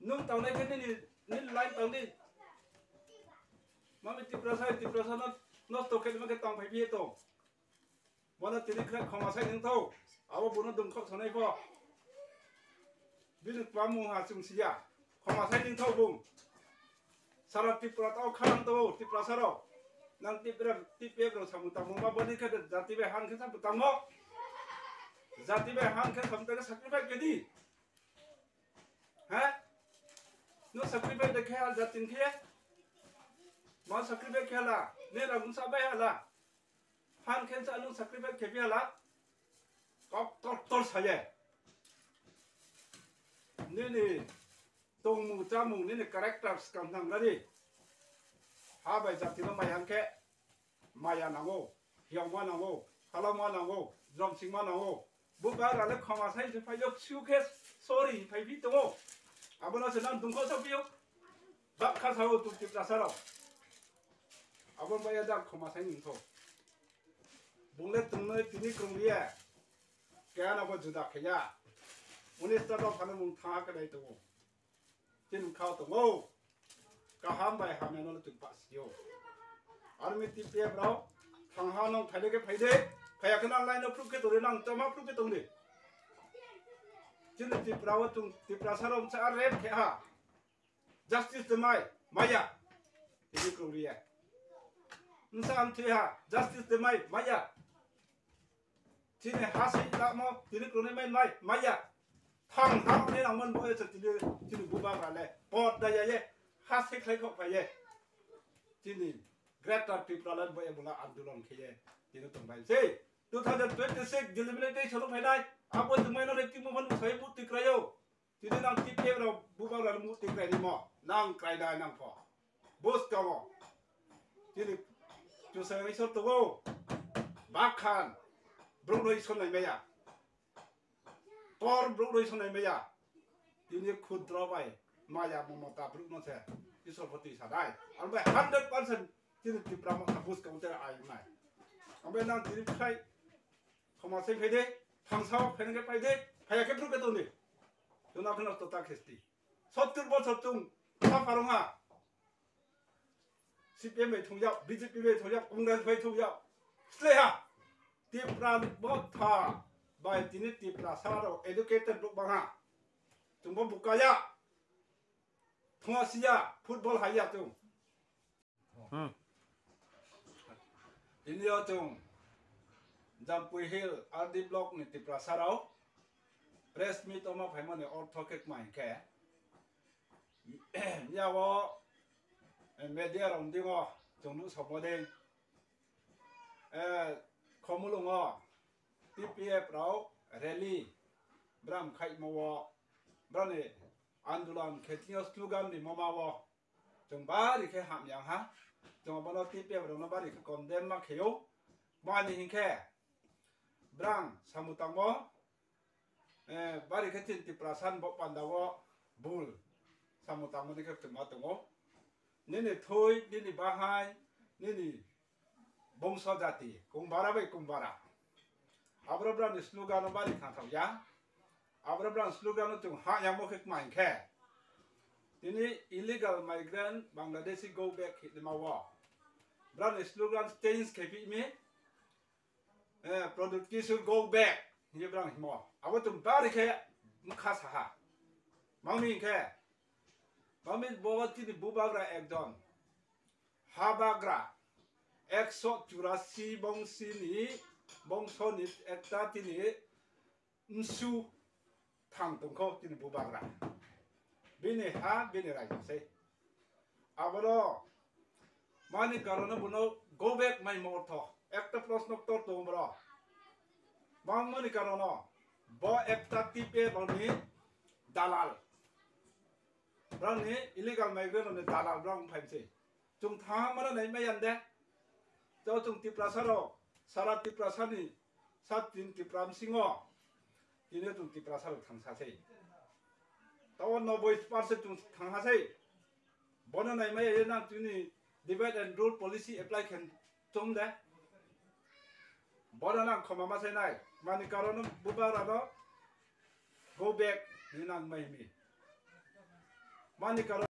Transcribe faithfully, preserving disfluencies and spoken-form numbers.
Nwng tangnai khe nini, nini line tangdi. Mami Tiprasa, Tiprasa no nosto khe nima khe tang phai phiye tong. Bono tini khwlai khoma sai nwng thau. Abo bono dungkhok sanai pho. Bini kwbangmung ha chwng siya. Khoma sai nwng thau bung. Sara Tripura tao khanang tao Tiprasa rok. Nang T P F, T P F rok samung tangmo ma boni khe jati bai han khe samung tangmo. Jati bai han khe samung tangmo sacrifice khe di. He? No sacrifice de khe al jatin khe. Ma sacrifice khe la. Ne ra gunsa bai ala. Han khensa nwng sacrifice khe phiya la, kok tor tor saye. Nini tongmung chamung nini character swkang nang nani. Ha bai jatino maya hwnkhe maya nango, hiyongma nango, halama nango, jomsingma nango. Bo bagra le khoma sai se phai yok su khe sorry phai phi tongo. Abono se nang dungkho sa phi yok. Bak kha sao tuk tik rasa rok. Abo bai ya jak khoma sai nwng thok. Bungle tungnoi tini krung liya. Kaya na bo juda khaya. Unis ta dok khana mung tha ka dai tongo. Tin khao tongo. Kaham bai hamya no tuk pa sio. Army T P F rao. Thang ha nong thaile ke phaide. Phaya khana line no proof ke tore nang tama proof ke tongde. Tin Tripura wo tung Tripura sarom sa rep khe ha. Justice de mai, maya. Tini krung liya. Nsa am thui ha, justice de mai, maya. Tini hasi lamo, tini krung mai, mai, maya. Thang ha ne nang man boy sa tini, tini buba ba le. Pot da ya ye, hasi khlai khok phai ye. Tini Greater Tipraland boy bula andolon khe ye. Tini tong bai se. Two thousand twenty-six delimitation phai nai. Abo tong mai no le timo phan sai bu tikrayo. Tini nang T P F rok bubagra mukti krai rimo, nang krai dai nang pho. Bus kamo. Tini chusai rai sor togo. Bakhan. Brok roi son nai maya. Tor brok roi son nai maya. Tini khudro bai. Maya momota brok no se. Isor pho twi sadai. Ang bai hundred percent tini Tipra mota bus kamo te ai nai. Ang bai nang tini khai. Khoma se phai de, thangsa o phai nang khe phai de, phai ya khe phuru khe tong di. Jona kheno to ta khesti. Sottur bochor chung sa pharong ha. C P M bai thung yao, B J P bai thung yao, Congress bai thung yao. Sle ha. Tipra botha bai tini Tipra sa ro educated buk bang ha. Chung bo bukaya. Thung siya, football haiya chung. Hmm. Tini o chung Jampui Hill R D block ni Tiprasa rao press meet o ma phaimani ortho khe kma hinkhe ya o media rok ni o chung nuh sokmo dei, eh, Khumulwng o T P F rao rally bram khaimo o brani andolon khe tini o slogan rimo ma o. Chwng bari khe hamya ha. Chwng bono T P F rokno bari khe condemn ma kheyo. Mani hinkhe brang samung tangmo, eh, bari khe chini Tiprasa ni bo panda o bul samung tangmani khe chwng ma tongo. Nini thwi, nini bahai, nini bongso jati, kungbara bai kungbara. Aboro brani slogan no bari khathok ya. Aboro brani slogan no chwng ha yamo khe kma hinkhe. Tini illegal migrant Bangladeshi go back hinwi ma o. Brani slogan change khe phi mi, eh, Pradyut Kishore go back hinwi brang himo. Abo chwng bari khe mkha saha. Mangmi hinkhe, mangmi bo tini bubagra ekjon. Habagra ekso churasi bongsi ni bongso ni ekta tini msu thang tongkho tini bubagra. Bini ha, bini raijak se. Aboro mani karono bono go back mai mortho. Ekta proshno ktor tongo boro. Bangmani karono bo ekta T P F ni dalal. Brani illegal migrant ni dalal brang phaimse. Chwng thangma mano nai maya de. To chwng Tiprasa rok, sara Tiprasa ni, sat tin Tipra bisingo. Tini chwng Tiprasa rok thangsa se. To noboi percent chwng thangha se. Bono nai maya ye nang tini divide and rule policy apply khen chom de. Bono nang khoma ma sai nai. Mani karono bubagra no go back ni nang mai mi. Mani karon